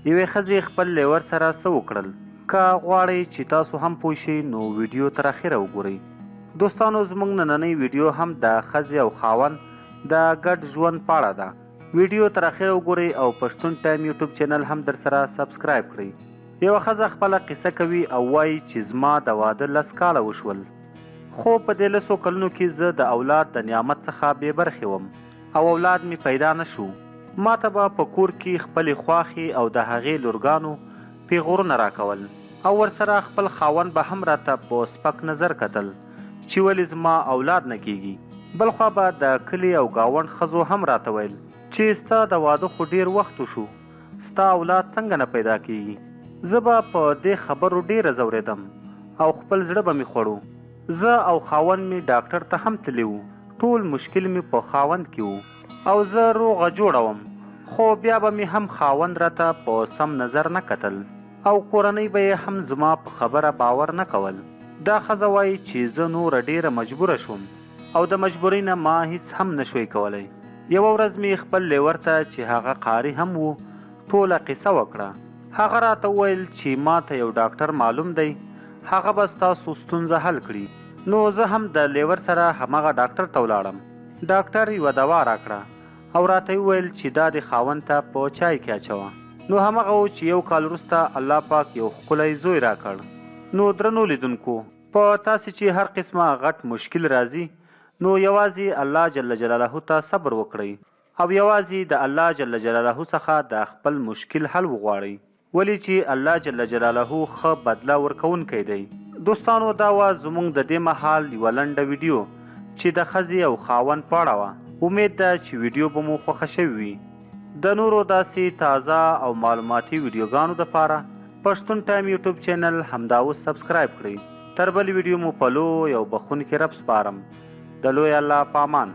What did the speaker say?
یوې ښځې خپل لیور سره څه وکړل؟ که غواړئ چې تاسو هم پوه شئ نو ویډیو تر اخره وګورئ. دوستانو زموږ نننۍ ویډیو هم د ښځې او خاوند د ګډ ژوند په اړه ده. ویډیو تر اخره وګورئ او پښتون ټایم یوټیوب چینل هم درسره سبسکرایب کړئ. یوه ښځه خپله قصه کوي او وايي چې زما د واده لس کاله وشول خو په دې لسو کلونو کې زه د اولاد د نعمت څخه بې برخې وم او اولاد مې پیدا نه شو. ماته به په کور کې خپلې خواښې او د هغې لورګانو پیغورونه راکول او ورسره خپل خاوند به هم راته په سپک نظر کتل چې ولې زما اولاد نه کیږي. بلخوا به د کلي او ګاونډ ښځو هم راته ویل چې ستا د واده خو ډیر وخت وشو ستا اولاد څنګه نه پیدا کیږي؟ زه به په دې خبرو ډیره ځوریدم او خپل زړه به مې خوړو. زه او خاوند مې ډاکټر ته هم تللي وو، ټول مشکل مې په خاوند کې وو او زه روغه جوړه وم، خو بیا به مې هم خاوند راته په سم نظر نه کتل او کورنۍ به یې هم زما په خبره باور نه کول. دا ښځه وایي چې زه نوره ډیره مجبوره شوم او د مجبورۍ نه ما هیڅ هم نه شوی کولی. یوه ورځ مې خپل لیور ته چې هغه قاري هم وو ټوله قصه وکړه. هغه راته وویل چې ماته یو ډاکټر معلوم دی هغه به ستاسو ستونزه حل کړي. نو زه هم د لیور سره همغه ډاکټر ته ولاړم. ډاکټر یوه دوا راکړه او راته یې وویل چې دا دې خاوند ته په چای کې اچوه. نو همغه وو چې یو کال وروسته الله پاک یو ښکلی زوی راکړ. نو درنو لیدونکو! په تاسې چې هر قسمه غټ مشکل راځي نو یوازې الله جل جلاله ته صبر وکړئ او یوازې د الله جل جلاله څخه د خپل مشکل حل وغواړئ ولې چې الله جل جلاله ښه بدله ورکوونکی دی. دوستانو دا وه زمونږ د دې مهال یوه لنډه ویډیو چې د ښځې او خاوند په اړه وه امید ده چې ویډیو به مو خوښه شوې وي. د نورو داسې تازه او معلوماتي ویډیوګانو دپاره پښتون ټایم یوټیوب چینل همدا اوس سبسکرایب کړئ. تر بلې ویډیو مو په لوی او بخښونکي رب سپارم. د لوی الله په امان.